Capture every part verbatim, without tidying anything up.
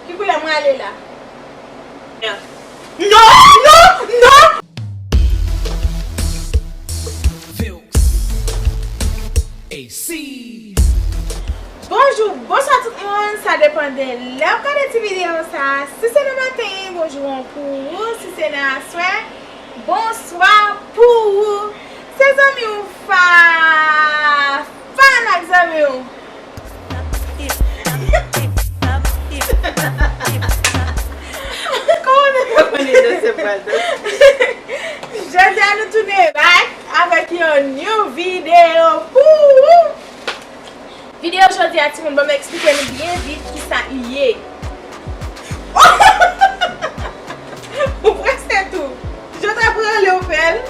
Ki koulè m rale la? Non, non, non! Vilks. A C. Bonjou, bonswa tout moun, sa depann de lè w ap gade ti videyo sa. Si se nan maten, bonjou an pou ou, si se nan aswè, bonswa pou ou. Se zanmi w Fa, Fa n ak zanmi w. Kòman nou fè konnen danse pral danse? Jodi a nou tounen back avèk yon new video pou ou. Videyo jodi a, timoun, ban m eksplike nou byen vit kisa i ye. Ou prèske tou. Jan w t ap rale w fè l.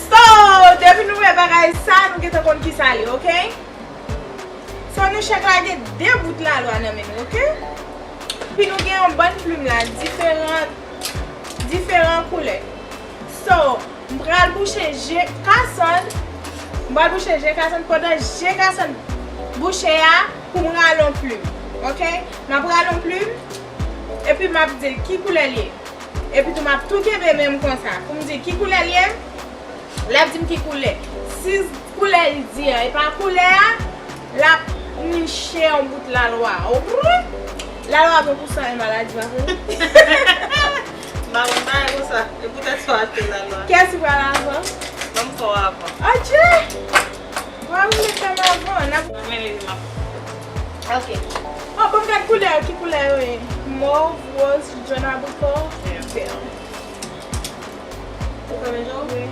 So, depi nou wè bagay sa, nou gentan konn kisa l ye, oke? So, nou chak lage de bout lalwa nan men nou, oke? Epi nou gen yon bann plim la, diferan, diferan koulè. So, m pral bouche je Kasann. M pral bouche je Kasann pandan je Kasann bouche a pou m rale yon plim. Oke? M ap rale yon plim, epi m ap di l ki koulè l ye. Epi tou, m ap tou kenbe men m konsa pou m di l ki koulè l ye. L ap di m ki koulè. Si koulè l di an e pa koulè a, l ap niche yon bout lalwa. Ou konprann? Lalwa bon pou san e maladi, pa vre? M pa konn bagay konsa. E poutèt sa w achte lalwa. Kiyès ki pral avan? Ban m fè w avan. Adje! Wa ou vle fè m avan? N ap... Mwen menm epi m ap... Ok. Oh, ban m gad koulè yo. Ki koulè yo ye? Mov, woz, jòn abrikò, vè. Ou fèmen je w? Wi.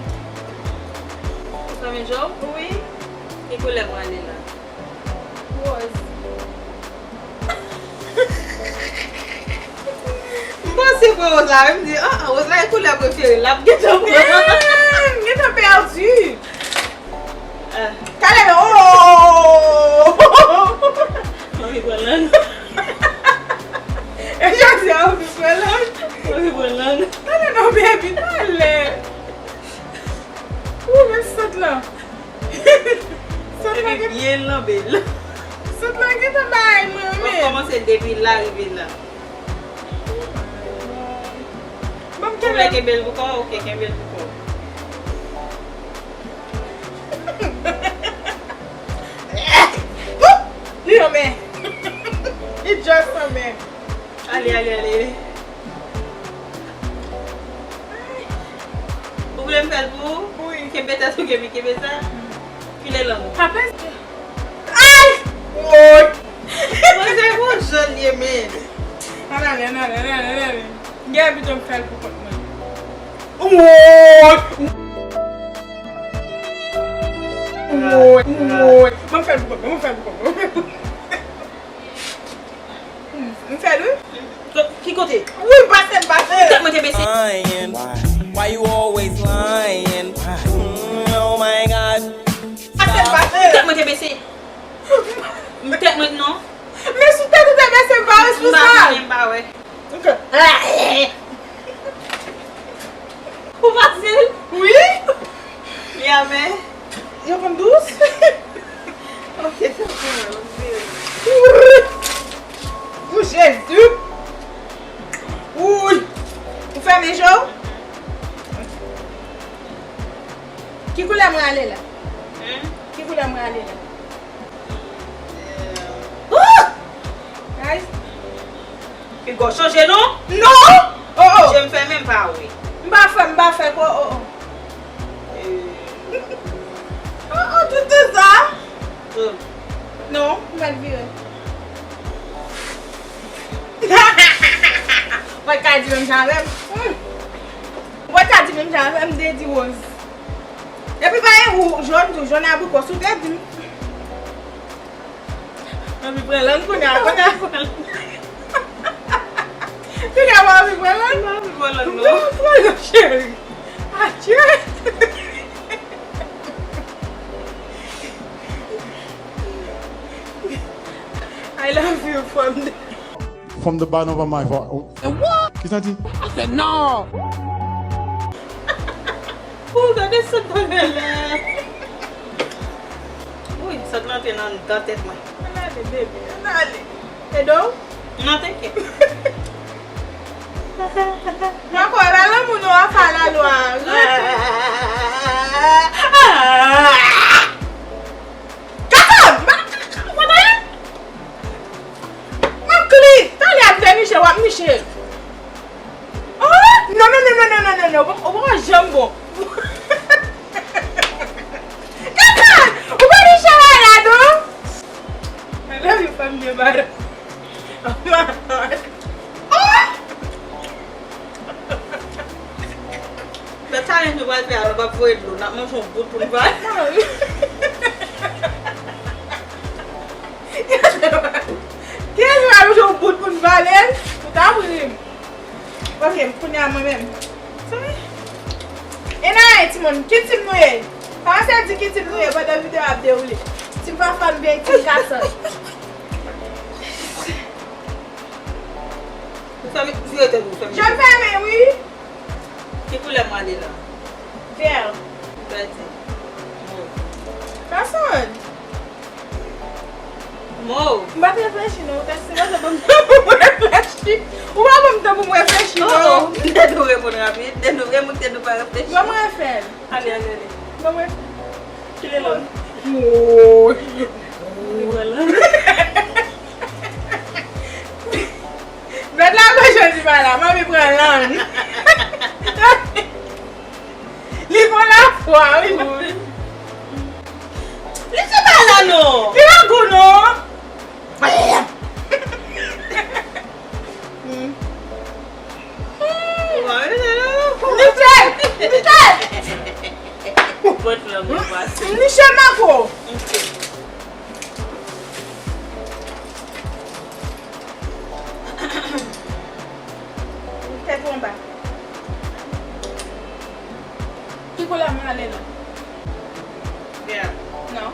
Ou fèmen je w? Wi. Ki koulè m rale la? Woz. M panse pran woz la, wi, m di, ah, ah, woz la e koulè prefere l, l ap gentan pran. Ah, m gentan pèdi. Ah. Talè, oh! Mwen vin pran lang. E jodi a, ou vin pran lang? Mwen vin pran lang. Talè non, baby, talè. Ou, men sant lan. Sant lan... Epi gen byen lanbe l. Sant lan gentan bay mwen, wi, men. W ap kòmanse depi la rive la. Ban m... Ou vle kenbe l pou kò w? Ok, kenbe l pou kò w. Li anmè. Li just anmè. Ale, ale, ale. Ou vle m fè l pou ou? Wi. Kenbe tèt ou, kenbe, kenbe sa. File lang ou. Pa pèse. Ay! Woy! Mwen se gwo jòn ye, men. Ann ale, ann ale, ann ale, ann ale. Gen pito m fè l pou kont mwen. Woy! Woy! Woy! Mwen fè l pou kont mwen, mwen fè l pou kont mwen. M fè l, wi. Ki kote? Wi, pase m, pase. Tèt mwen te bese. Lying. Why? Why you always lying? Mm, oh my God. Pase m, pase. Tèt mwen te bese. Tèt mwen, non. Men sou tèt ou te bese, m pa responsab. M pa konnen, m pa wè. Ok. Ou pase l? Wi. Li amè. Yo konn dous? Ok, sa pou mwen, m vire. Ou Jezi! Woy! Ou fèmen je w? Ki koulè mwen ale la? Hmm? Ki koulè mwen ale la? Ooh! Ay! Piga w chanje non? Non! Oh, oh! Je m fèmen, m pa wè. M pa fè, m pa fè, oh, oh, oh. Eh. Oh, oh, tout, tout sa. Hmm. Non, m pral vire. Ou pa ka di menm jan avè m. Hmm. Ou pa ka di menm jan avè m, m te di woz. Epi pa gen wou, jòn tou, jòn abrikò, si w te di m. Anvi pran lang kounye a, kounye a. Kounye a, w anvi pran lang? M pa anvi pran lang, non. M pa anvi pran lang, cheri. Adye. I love you from the... From the bottom of my heart. Oh. What? Kisa di? I said no. Ou gade sèt bagay la. Wi, sèt lan te nan, nan tèt mwen. Ann ale, baby, ann ale. Edo? Non, thank you. Mwen kwè pa lanmou nou an fa lalwa. Kaka! M ap kaka, w konprann? M ap kli. Talè ap fè niche, w ap niche. Oh, non, non, non, non, non, non, non, non. Ou poko janm bon. Kaka! Ou pa niche la, la, non? Mwen love you, fanm de bal. Oh my God. Oh! Nan challenge nou pral fè a, nou p ap voye dlo, n ap manje yon bout pou n vale. Kiyès ki pral manje yon bout pou n vale? Ou ta ri m. Ok, kounye a mwen menm. Anyway, timoun, ki team nou ye? Kòmanse di ki team nou ye pandan videyo a ap dewoule. Team Fafan oubyen team Kasan? Ou fèmen, vire tèt ou, fèmen. Je m fèmen, wi. Ki koulè m ale la? Vè. Vèdi. Mov. Kasan. Mov. M pa t reflechi, non. Ou ta sipoze ban m tan pou m reflechi. Ou pa ban m tan pou m reflechi, non. Oh, oh. M te dwe reponn rapid. M te dwe, m te dwe pa reflechi. Ban mwen fè l. Ale, ale, ale. Ban mwen fè l. Kile lòn. Woy. Li pran lòn. Mèt la pa jodi pa la, manmi pran lòn. Li gon lafwa, wi. Wi. Li se pa la, non. Li pa gou, non. Hmm. Nichèl! Nichèl! Nichèl Mako! Tèt ou anba. Ki koulè mwen ale la? Vè. Non.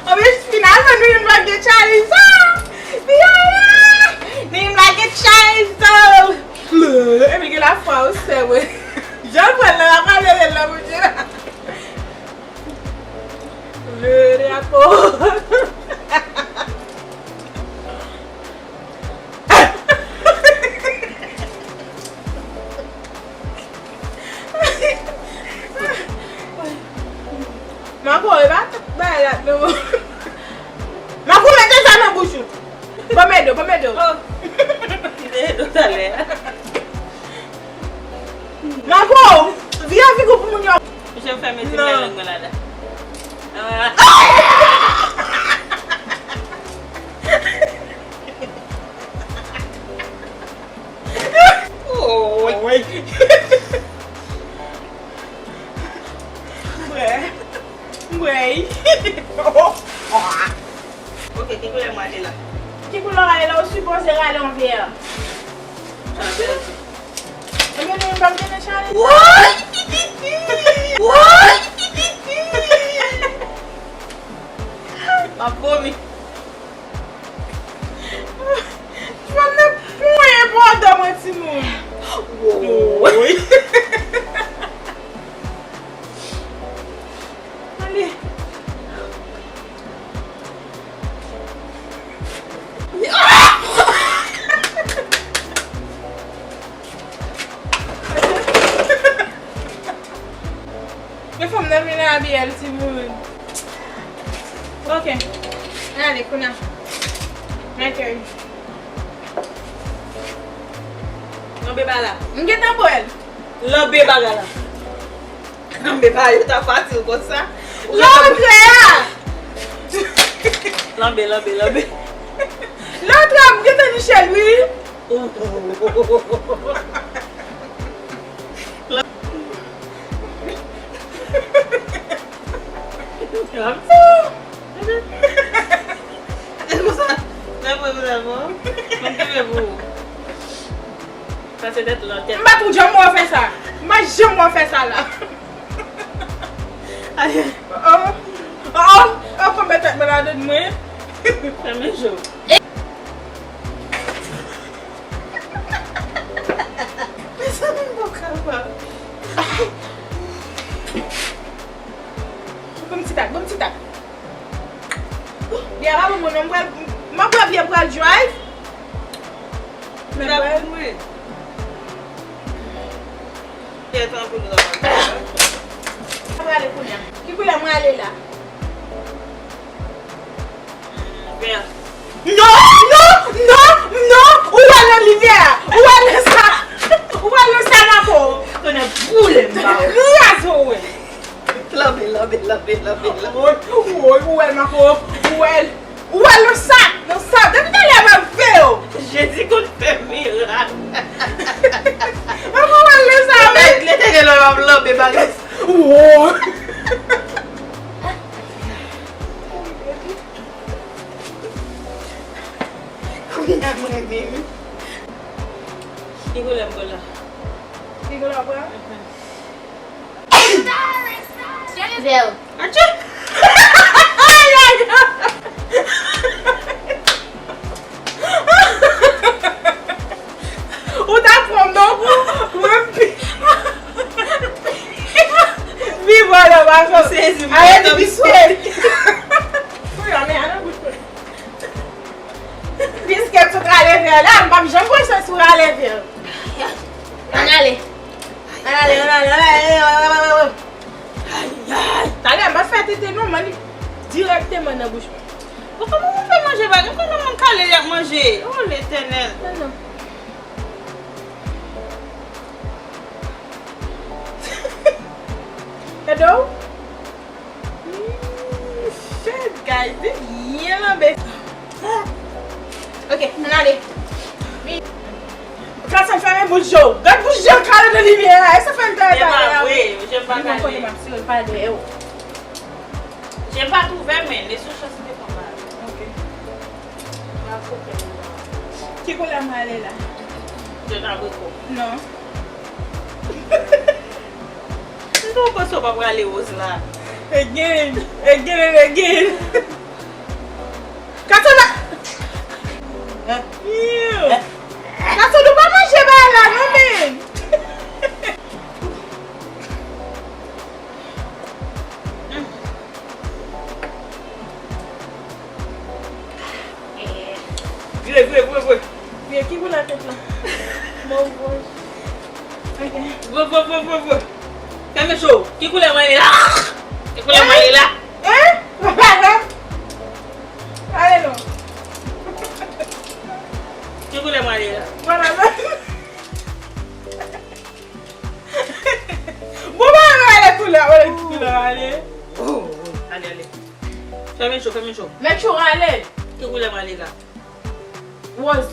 Anben, finalman, nou youn pa gen challenge sa. Finalman, nou youn pa gen challenge sa. Epi gen lafwa ou sè mwen. Jan l pran l la, pa lere l la, Bondye la. Lere akò. Mako, e pa tout bagay la, non. Mako, mete sa nan bouch ou. Ban m ede w, ban m ede w. Oh. Li te ede w talè a. Mako, vire figi w pou moun yo. Misye fè mete men lang mwen ladan. Ah! Oh. Woy. Mwen. Mwen. Ok, ki koulè mwen ale la? Ki koulè w ale la? Ou sipoze rale yon vè. Ah, bèl. Ebyen, nou menm pa m te nan challenge. Woy! Woy! M ap vomi. Fanm nan ponyen bò dò mwen, timoun. Woy. Ale. Men fanm nan vin abiye l, timoun. Ok. Ale, kounye a. My turn. Lanbe bagay la. M gentan bwè l. Lanbe bagay la. Lanbe bagay yo ta fasil konsa. Ou gentan bwè. Lanbe a! Lanbe, lanbe, lanbe. Lantre a, m gentan niche l, wi. E konsa, lè mwen konsa bon, mwen kenbe pou ou. Sa se tèt lan, tèt. M pa tou janm wè w fè sa. M pa janm wè w fè sa la. Aye. Oh, oh, oh, oh, konbyen tèt mwen ladan mwen. Fèmen je w. Mezanmi, m poko kapab. Bon ti tak, bon ti tak. Byen, pa bon, mwen menm pral M ap pran pye m pral drive. Men mwen. Kèt anpil ou ta pral. Mwen prale kounye a. Ki koulè mwen ale la? Vè. Non, non, non, non! Ou wè nan limyè a! Ou wè nan sa! Ou wè nan sa, Marco! Tonnè boule m ba ou! Kraze w, wè! Lanbe, lanbe, lanbe, lanbe, lanbe. Woy, woy, ou wè l, Marco! Ou wè l! Ou wè l nan sa! Nan sa! Depi talè m ap veye w! Jezi konn fè mirak! Marco, ou wè l nan sa, wi! Letènèl, w ap lanbe bagay sa! Woy! Kounye a m renmen wi. Ki koulè m pran la? Ki koulè w pran? Vè. Atchè! Ou ta pran m non pou mwen pi. Pi vòlè pa fè. Sezi, mwen arete nan biskèt. Wi, men an nan bout. Biskèt sou rale vè la, m p ap janm pran chans sou rale vè. Ann ale. Ann ale, ann ale, ann ale. Talè, m pa fè tete non, man li dirèkteman nan bouch mwen. Bon, kòman moun fè manje bagay? Kòman moun kale y ap manje? Oh, Letènèl. Non, non. Hello? Mm, shit, guys, li byen lanbe. Ok, ann ale. Wi. Kanson, fèmen bouch je w. Gad bouch je w kale nan limyè a. E sa fè m ta pale a. Wi, je m pa kale. Li konn kote m ap sere l pale dèyè w. Je m pa t ouvè, men lese yon chans li te pran pale. Ok. Bravo, Kevin. Ki koulè m ale la? Je n abriko. Non. M poko sou pa prale woz la. Again, again and again. Katona! Katona, ou pa manje bagay la non, men! Vire, vire, vire, vire. Vire, ki koulè tèt la? Mov wouj. Ok. Vire, vire, vire, vire, vire. Fèmen cho. Ki koulè mwen ye la? Ki koulè mwen ye la? Hein? Ale non. Ki koulè mwen ye la? Vwala non. Bon, ba, ale koulè, ale koulè, ale. Oh, ale, ale. Fèmen cho, fèmen cho. Make sure ale. Ki koulè mwen ye la? Woz.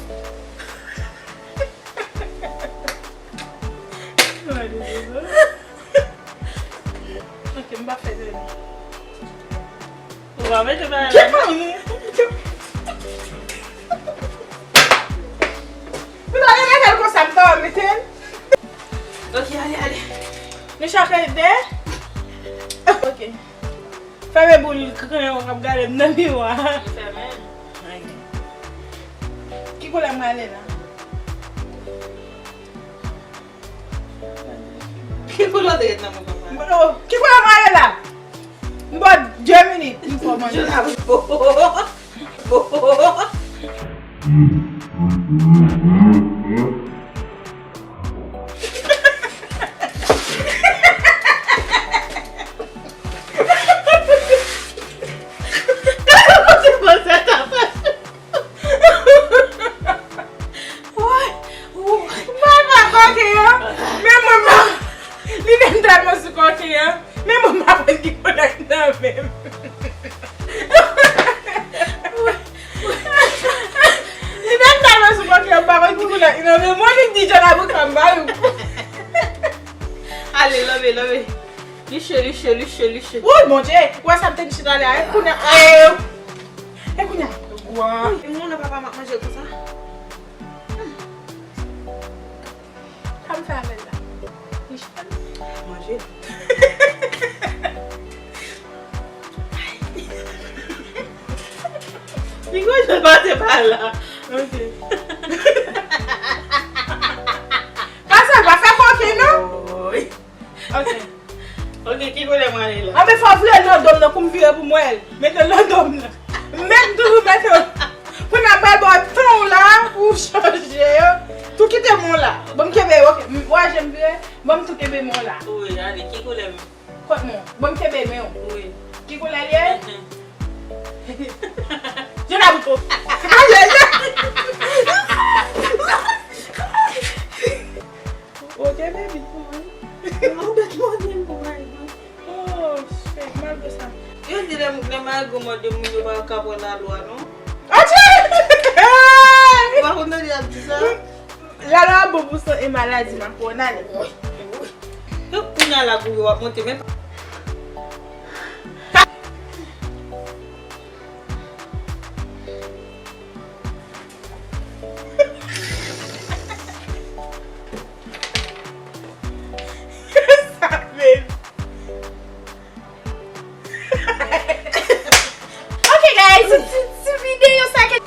Ok, m pa fè de. Ou pa mete bagay la. Ou ta mete l konsa, m ta mete l. Ok, ale, ale. Nou chak de. Ok. Fèmen boul kreyon k ap gade m nan miwa. Fèmen. Ok. Ki koulè m ale la? Ki koulè w te ret nan moman sa? Bro, ki koulè m ale la? M ba w de minit, m fè w manje. Jona, bo, bo. Woy, woy. Papa koken an, men mwen, li menm tèlman sou koken an, men mwen m pa konn ki koulè k nan men m. Li menm tèlman sou koken an, m pa konn ki koulè k nan men mwen, li di jan abou kamba. Ale, lanbe, lanbe. Liche, liche, liche, liche. Woy, Bondye, wè sa m te di chita la, e kounye a, e, e kounye a. Woy, moun nan papa m ap manje konsa. Sa m fè avè l la? Li chita. Manje. Li gwo jan pase pa la. Ok. Pase pa fè koken non. Oy. Ok. Ok, ki koulè mwen ale la? Anben fò w vire l nan do m nan pou m vire pou m wè l. Mete l nan do m nan. Mete toujou mete l. Chanje yo. Tou kite men w la. Ban m kenbe, ok. M, w a jem vire. Ban m tou kenbe men w la. Wi, ale, ki koulè m? Kot men w. Ban m kenbe men w. Wi. Ki koulè l ye? Mhm. Jona Bouto. Ale, ale. Ok, baby. Ou bet mòde m pou mari mwen. Oh, shit, malgre sa. Yo di lè, lè mari gwo mòde moun yo pa ka pran lalwa, non. Atye! Ou pa konn tande y ap di sa? Lalwa bon pou san e maladi makònani. Yo kounye a la gwo yo ap monte, men pa Sa, baby. Ok, guys, ti, ti videyo sa ke.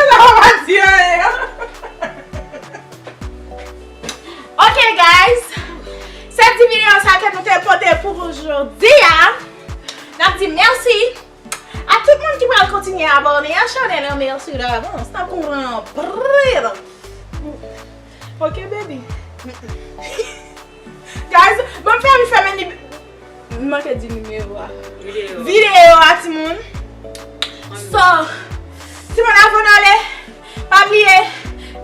La, w pa di anyen. Ok, guys, se ti videyo sa ke nou te pote pou jodi a. N ap di mèsi a tout moun ki pral kontinye abòne a chanèl an, mèsi davans. N ap konprann. Ok, baby. Guys, bon, fè m fè men ni, m manke di nimewo a. Videyo. Videyo a, timoun. So, timoun, avan n ale, pa bliye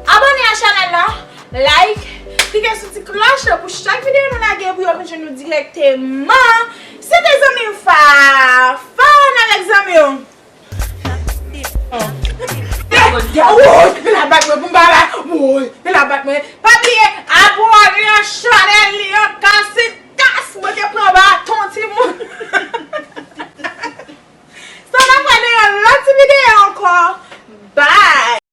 abòne a chanèl la, like, klike sou ti klòch la pou chak videyo nou lage pou yo vin jwenn nou dirèkteman. Se te zanmi m Fafa avèk zanmi w. Woy, men la bat mwen pou m pa la. Woy, men la bat mwen. Pa bliye abòne a chanèl li an, kas, kas, mwen te pran baton, timoun.